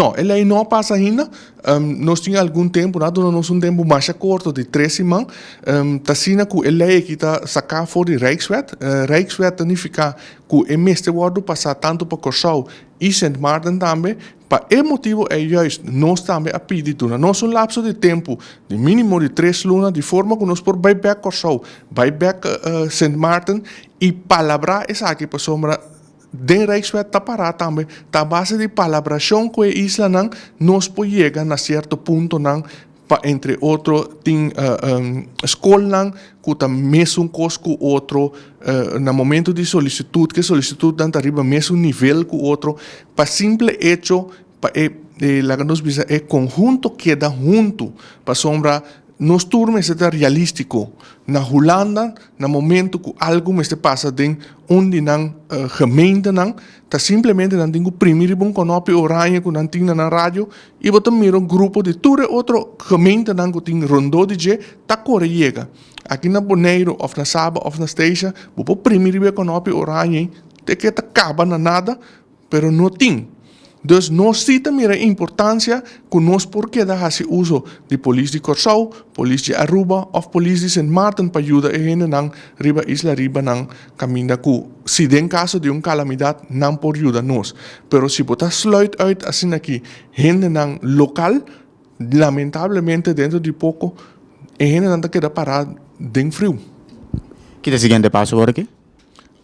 No, e lei no a pasa ainda. Nos tin algun tempu, nan a duna nos un tempu masha korto di 3 siman. Ta asina ku e lei aki ta saká for di Rijkswet. Rijkswet ta nifiká ku e mester wòrdu pasá tantu pa Kòrsou i Sint Maarten tambe. Pa e motibu ei juist nos tambe a pidi duna nos un lapso di tempu di mínimo di 3 luna, di forma ku nos por bai bèk Kòrsou, bai bèk Sint Maarten i palabrá esaki, pasobra den Rijkswet ta pará tambe ta a base di palabrashon ku e islanan nos por yega na sierto puntonan, pa entre otro tin skolnan ku ta mesun kos ku otro na momento di solisitut, ku e solisitutnan ta riba mesun nivel ku otro, pa simple hecho pa e, laga nos bisa, e konhunto keda huntu, pasobra nos tur mester ta realístiko. Na Hulanda, na momento ku algu mester pasa den un di nan gemeentenan, ta simplemente nan tin ku primi riba un kònòpi oranje ku nan tin na nan radio i bo ta mira un grupo di tur e otro gemeentenan ku tin rondó di dje ta kore yega. Aki na Boneiru òf na Saba òf na Statia bo por primi riba e kònòpi oranje te ke ta kaba na nada, pero no tin. Dus nos sí ta mira importansia ku nos por keda hasi uso di polis di Kòrsou, polis di Aruba òf polis di Sint Maarten pa yuda e hendenan riba isla riba nan kaminda ku si den kaso di un kalamidat nan por yuda nos. Pero si bo ta sluit uit asina aki hendenan lokal, lamentablemente dentro di poko e hendenan ta keda pará den friu. Ki ta e siguiente paso awor aki?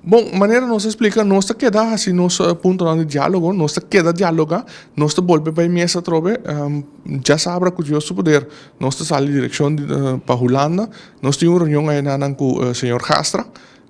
Bon, manera nos a splika, nos ta keda hasi nos puntonan di diálogo, nos ta keda dialogá, nos ta bolbe bai mesa atrobe. Djasabra, ku Dios su poder, nos ta sali direkshon di pa Hulanda. Nos tin un reunion ayanan ku señor Gastra.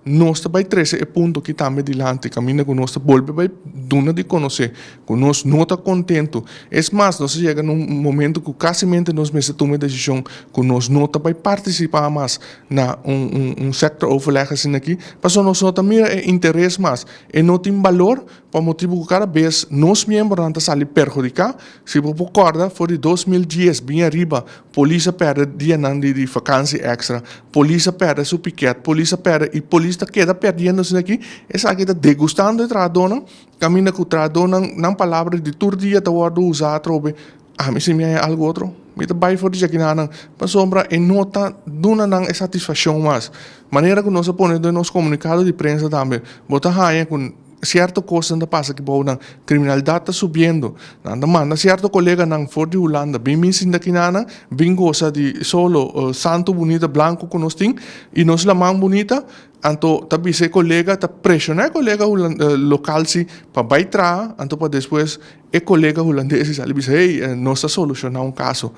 Nos ta bai trese e punto aki tambe dilanti, kaminda ku nos ta bolbe bai duna di konosé ku nos no ta kontentu. Es mas, nos a yega na un momento ku kasimente nos mester tuma e desishon ku nos no ta bai partisipá mas na un sectoroverleg asina aki, pasobra nos no ta mira e interes mas, e no tin balor, pa motibu ku kada bes nos miembronan ta sali perhudiká. Si bo por kòrda, for di 2010 bin ariba, polis a pèrdè dianan di vakansi èkstra, polis a pèrdè su piket, polis a pèrdè i polis ta keda pèrdiendo asina aki. Esaki ta degustando e trahadónan, kaminda ku trahadónan nan palabra di tur dia ta wòrdu usá atrobe. Ami si mi haña algu otro, mi ta bai for di djakinannan, pasobra e no ta duna nan e satisfakshon mas. Manera ku nos a pone den nos komunikado di prensa tambe, bo ta haña ku sierto kosnan ta pasa aki bou nan, kriminalidat ta subiendo, nan ta manda sierto koleganan for di Hulanda bin bin sinta akinanan, bin gosa di solo santu bunita blanku ku nos tin i nos laman bunita. Anto ta bisa e kolega, ta preshoná e kolega lokal si pa bai traha, anto pa despues e kolega hulandes sali bisa: "Hey, nos ta solushoná un kaso."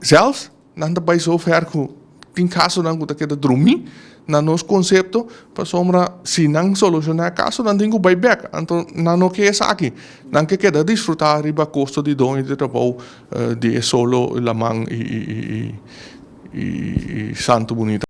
Zelfs nan ta bai so ver ku tin kasonan ku ta keda drumí na nos konsepto, pasobra si nan solushoná e kaso, nan tin ku bai bèk, anto nan no ke esaki, nan ke keda disfrutá riba kosto di doño di trabou di e solo, laman i santu bunita.